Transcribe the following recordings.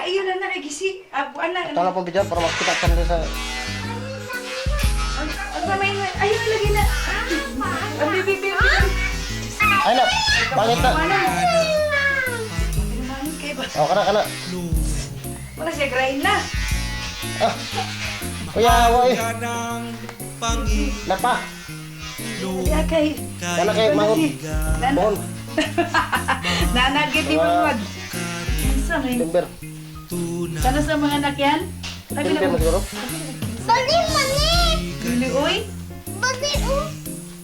Iyo na na kay gisi. Abuan na. Ito na pong video para makita ka nila sa. Ang sa may ayo na lagi na. Ang bibi bibi. Ay na, pangit na. Wala. Kay ba? Oh, kana kana. Wala siya grain na. Ah. Kuya, wa eh. Ka ng Panginoon. Napa. Kaya kay Kana kay mangot. Nana. Bon, Nanagit ni Mangwag. Sa may. timber. Kana sa mga anak yan? Sabi Timber na mo siguro. Bali mani. Dili oy. Bali oh.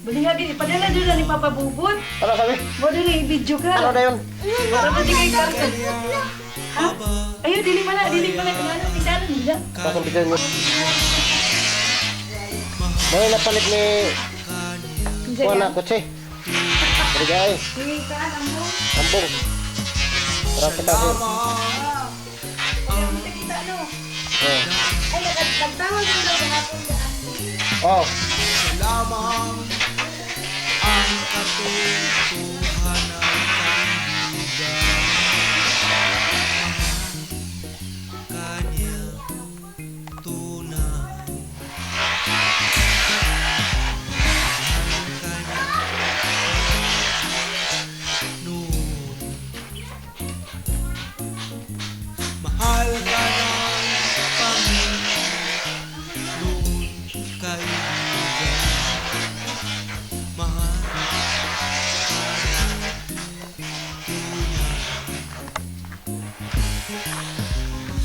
Bali nga gini padala doon na ni Papa Bubot. Ano sabi? Mo dili i-video ka. Ano na yun? Para ba di kay karton? Ha? Ayo dili man na, dili man na kinano kinano nila. Tapos ang video niyo. May napalit ni kuha na kotse. Sorry guys. Sige, kaan ang mo. Ambong. Para kita ko. Kita no. Eh. Ay, nagtawag mo daw kahapon daan. Oh, Siya lamang ang katotohanan, kaibigan. Mahal ka niya, tunay. Mahal ka niya noon. Mahal ka ng Panginoon, kaibigan. Mahal ka ng tunay.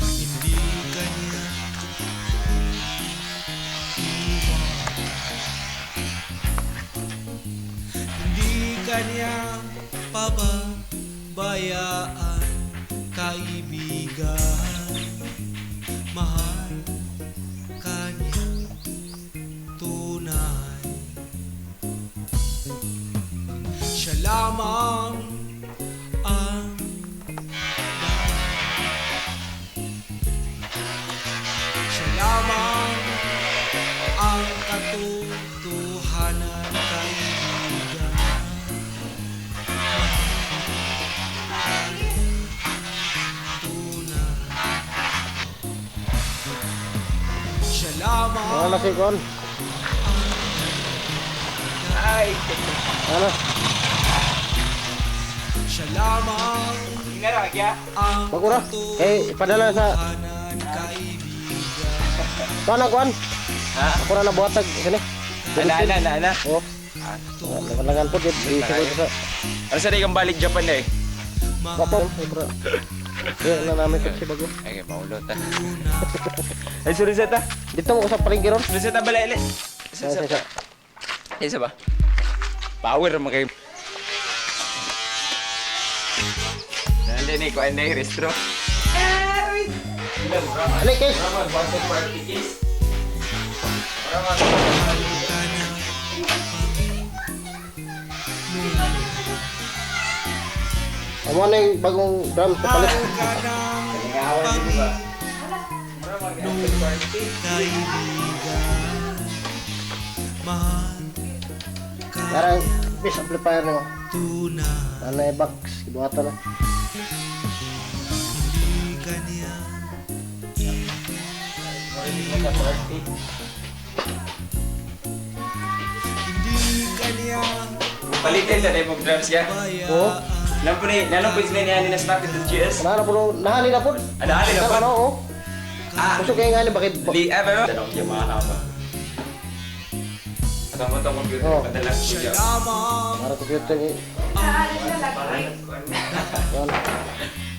Hindi ka niya iwan. Hindi ka niya pababayaan, kaibigan. Mahal ka niya, tunay. Siya lamang ang Siya lamang ang katotohanan, kaibigan. Mahal tunay. Siya lamang wala na si Kon. Ay! Ano? Siya lamang Ingara, kya? ang Bago na. Eh, ipadala sa katotohanan, kaibigan. Kuan na kuan. Ha? Ako na nabuhatag sini. Ana, ana, ana, ana. Oh. Langan po gid isiguro sa Ano sa kang balik Japan na eh? Wapo. Kaya na namin kotse bago. Ay, maulot ah. Ay, sorry sa ta. Dito mo ko sa palengke ron. Sorry sa ta, bala, ili. Sa Sa sa sa. Isa ba? Power naman kayo. Nandun eh, kuhaan na yung restro. Ali case. Amo na yung bagong drum sa palit. Mahal ka ng Panginoon, kaibigan. Mahal ka Parang bass amplifier nimo. tunay. Ano yung box gibuhatan na. Hindi ka niya Hindi ka niya Palitin sa dahil drums ya. Oo. Nang po ni, nanong po sila niya ni na stock ito GS. Ano na po nahali na po. Ano, hali na po? Ano oo. Ah, Gusto kayo nga bakit li, ah, ba? Tanong Yamaha ba? Atong mo tong computer, Oh. padala ko Siya siya. lamang para computer ni. Yan,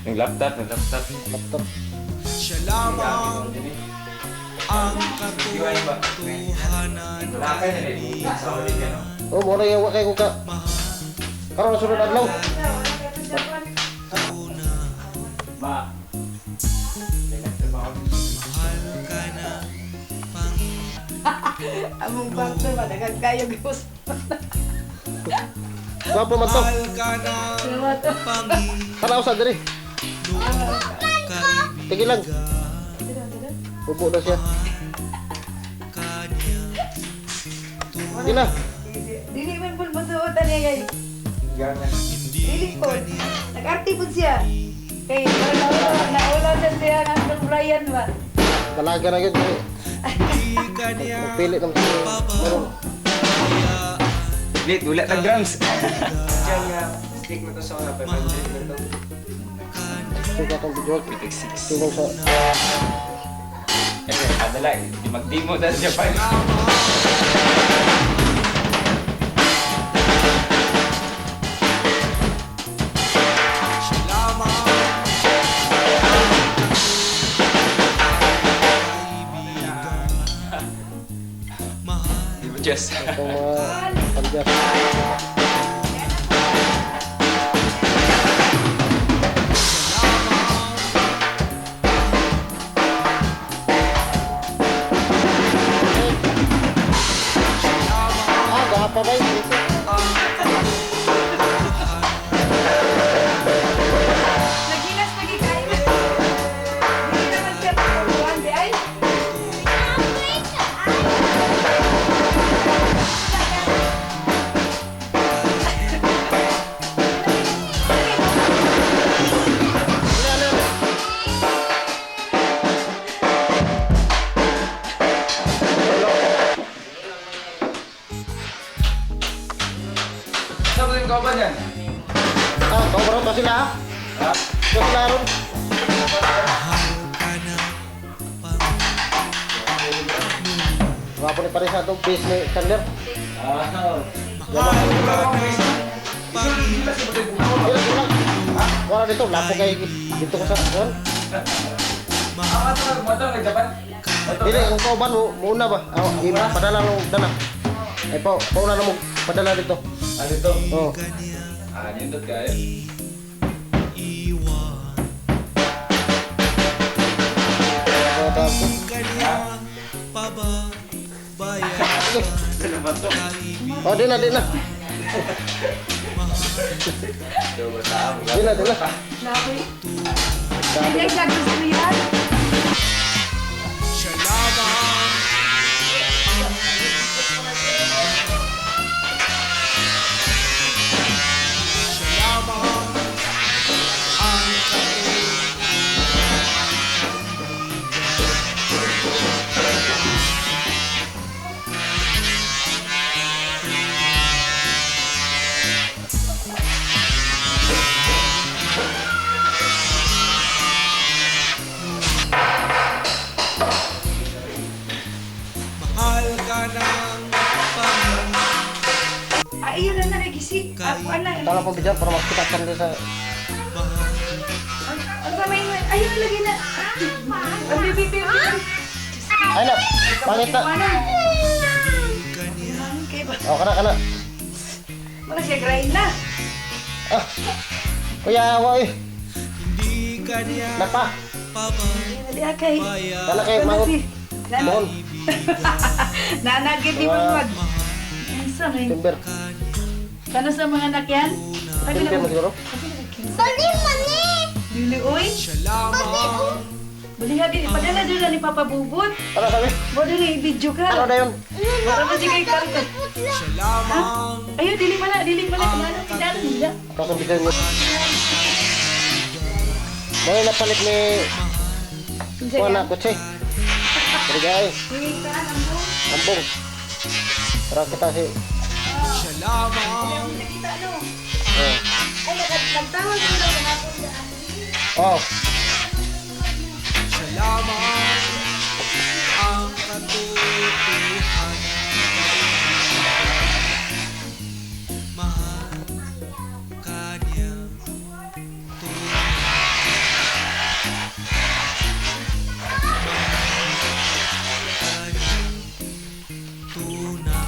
Yung laptop, yung laptop. laptop. Siya lamang ang katotohanan, kaibigan. Oh, mo na yung wa kay ko ka. Mahal Karon na sunod adlaw. tunay. Ma. Mahal ka ng Panginoon. Among kwarto ba nagkayo gus. Gwapo man to. Mahal ka ng Panginoon, Tanaw sa diri. Tigil lang. kaibigan. Ubo na siya. Ka niya Di na. Dili man pud masuotan niya kay. Hindi Dili ka po. niya Nag-arte po siya. Kay naula naula na siya. Brian ba? Dalaga na yun. Di ka niya Magpili naman siya. Meron. Wait, wala tag drums. Diyan nga, stick na to sa mga 500 na to. Sige akong video. Wait, six. Tulong sa... Eh, padala eh. Di mag-demo dahil Japan. Siya lamang kaibigan. Mahal Di ba, Jess? Itong mga pandyas. Ah, gapa ba yun dito? Nagilas pagi kayo. Hindi naman siya pagkakuhan, di ay. Saan ba yung kauban yan? Ah, kaubro to sila ah. Ha? To sila ron. Mahal ka na Wapo ni pares atong base ni Chandler. Ah. Mahal ka na Sila sila. Wala dito, lapo kay dito ko sa kuan. Ah, ato, ato, kay Japan? Ato. Dili ang kauban mo muna ba? Ah, padala mo dala. Ay pa, pauna na mo padala dito. Ah, dito. Oh. Ka niya Ah, nindot kayo. iwan. Tapos, Ka niya pababayaan. Ano ba to? Oh, di na, di na. Di na, di na. Labi. Hindi ay gusto yan. Siya lamang Siya lamang ang Mahal ka ng Panginoon. Ay, yun na nagising. Ako, ana. Tama pong bidyan para makita Chandler sa Mahal Ang kamay mo. Ayun, lagi na. Ang bibi, bibi. Ay na, pangita. Ano? ka niya Kay ba? Oh, kana kana. Mga siya grind na. Ah. Kuya, wa eh. Hindi ka niya Napa. Dali akay. pababayaan. Kana kay mangot. Nana, Mohon, nanagit di mo mag. Unsa may? timber. Kano sa mga anak yan? Timber mo siguro. Bali man eh. Dili oy. Siya lamang Baliha din padala dili ni Papa Bubot. Ano sabi? Mo dili i-video ka. Ano na yun? Para ba sige kalko. Siya lamang Ayo dili man dili man kano kidalo nila. Tapos ang bidyan mo. May napalit ni Kinsa Kuha na, yan? kutsi. Brigay, ambong. Para kita si... Siya lamang Nakita no. Oh. Ay, nagtawag mo daw kahapon daan. Oh, Siya lamang ang katotohanan. Mahal ka niya tunay. Mahal ka niya tunay.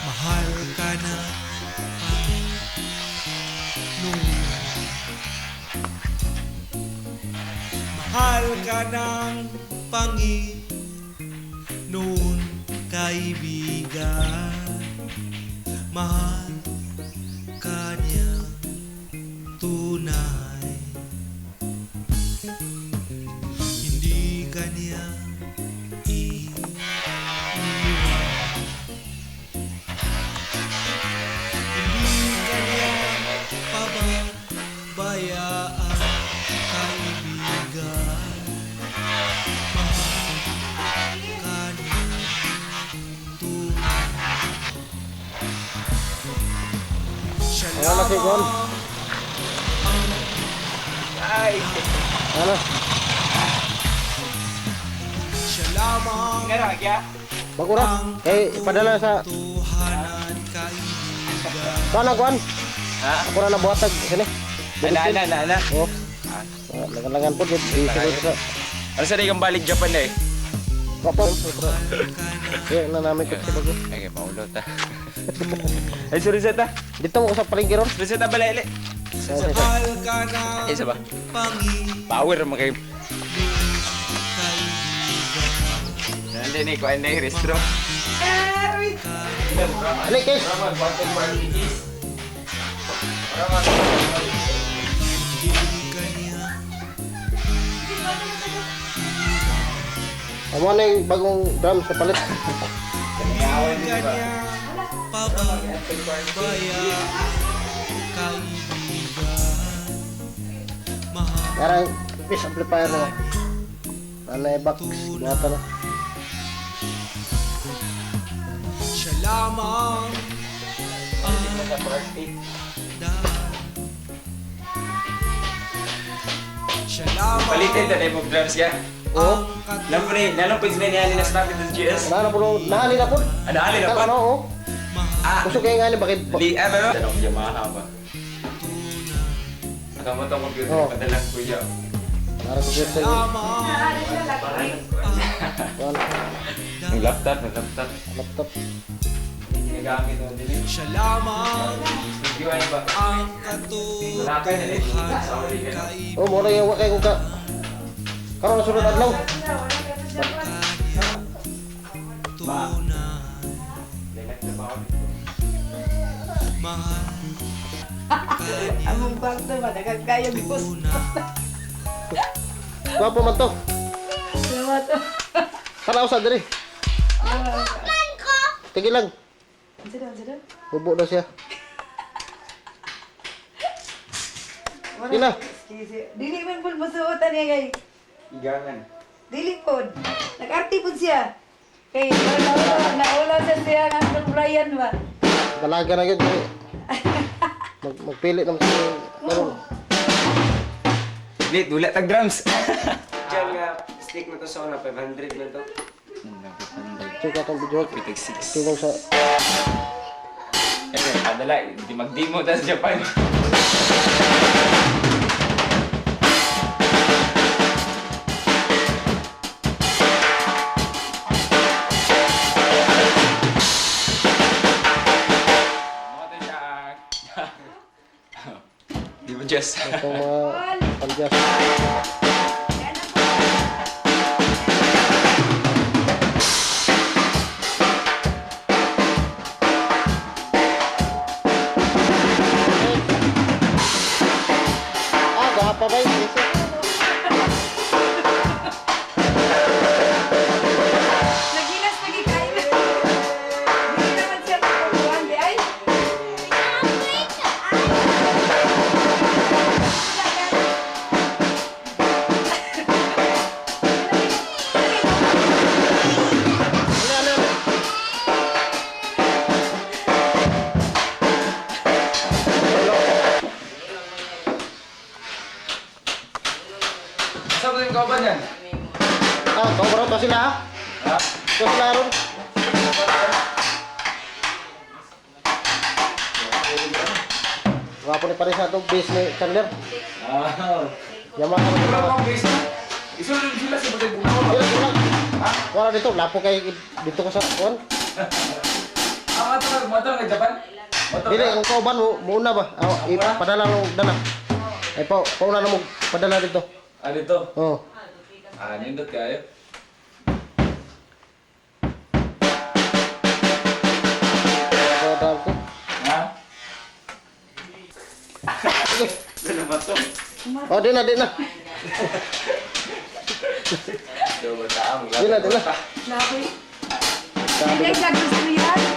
Mahal ka na Panginoon. Mahal ka ng Panginoon, kaibigan. Mahal ka niya tunay. si Gon. Ay! Ano? Siya lamang Nga ra, kya? Bago ra. Eh, ipadala sa Tuhanan kaibigan kuan na kuan. Ha? Ako ra na buhatag sini. Ana, ana, ana, ana. Oh. Ah, Langan-langan po gid isiguro sa Ano sa kang balik Japan na eh? Kapo. Eh, na namin ko si bago. Ay, maulot ah. Ay, sorry sa ta. Dito mo ko sa palengke ron. Sorry sa ta bala, ili. Mahal ka ng Ay, isa ba? Panginoon Power mo kayo. kaibigan Nandun eh, kuhaan na yung restro. Ali, guys. Hindi ka niya Amo na yung bagong drum sa palit. Hindi ka niya pababayaan kaibigan Mahal Karang bass amplifier na. Ano yung box? Buhatan na. siya lamang ang Siya lamang Palitin na mo drums ya. Oo. ang Napo ni, nanong pwede na niya ni na stop ito GS. Wala na po. Nahali na po. Ano, ali na po? Ano, oo. Ah, Gusto kayo nga ni bakit? li, ah, ba? Tanong Yamaha ba? Ito mo itong computer, Oh. padala kuya. Para ko sa lamang Kuan, Ang laptop, ang laptop. laptop. Ginagamit mo din eh. Siya lamang Giwan ba? ang Wala ka na eh. katotohanan Sorry ka na. kaibigan Oh, mura yung wakay ko ka. Karon sunod adlaw. Tunay Mahal Among kwarto ba, nagkagkaya gusto. tunay Gwapo man to. Salamat. Tanaw sa diri. Tige lang. Unsa daw, unsa daw? Hubo na siya. Sige na. Excuse. Dili man pud masuotan niya kay. Igangan. Dili pod. Nag-arte pod siya. Kay naula naula sa siya ang Uncle Brian ba. Dalaga na yun. Magpili naman siya. Karon. Li, dula tag drums. Diyan nga, stick na to sa una, 500 na to. Check atong video. Pitag 6. Tingnan sa Eh, padala, di magdemo ta sa Japan. Di ba, Jess? itong mga panjas. Ah, gapa ba yun? Nagilas lagi kayo. Dili naman siya pagkuhan di ay. Ano, ano, ano? Saan ba yung kauban yan? Ah, kaubro to sila ah. Ha? To sila ron. Gwapo ni pares na itong base ni Chandler. Ah. Yamaha na Wala ito. akong base. Isulod sila sa batay bukaw. Sila sila. Wala dito, lapo kay dito ko sa kuan. Ah, motor, motor ka Japan? Motor Dili ka? ang kauban mo muna ba? Ah, ipadala mo dala. Ay pa pauna na mo padala dito. Ah, dito. Oh. Ah, nindot kayo. Padala ko. Ha? Ano ba to? Oh, di na, di na. Di ba taang? Di na, di na. Labi. Sabi Dili siya gusto yan.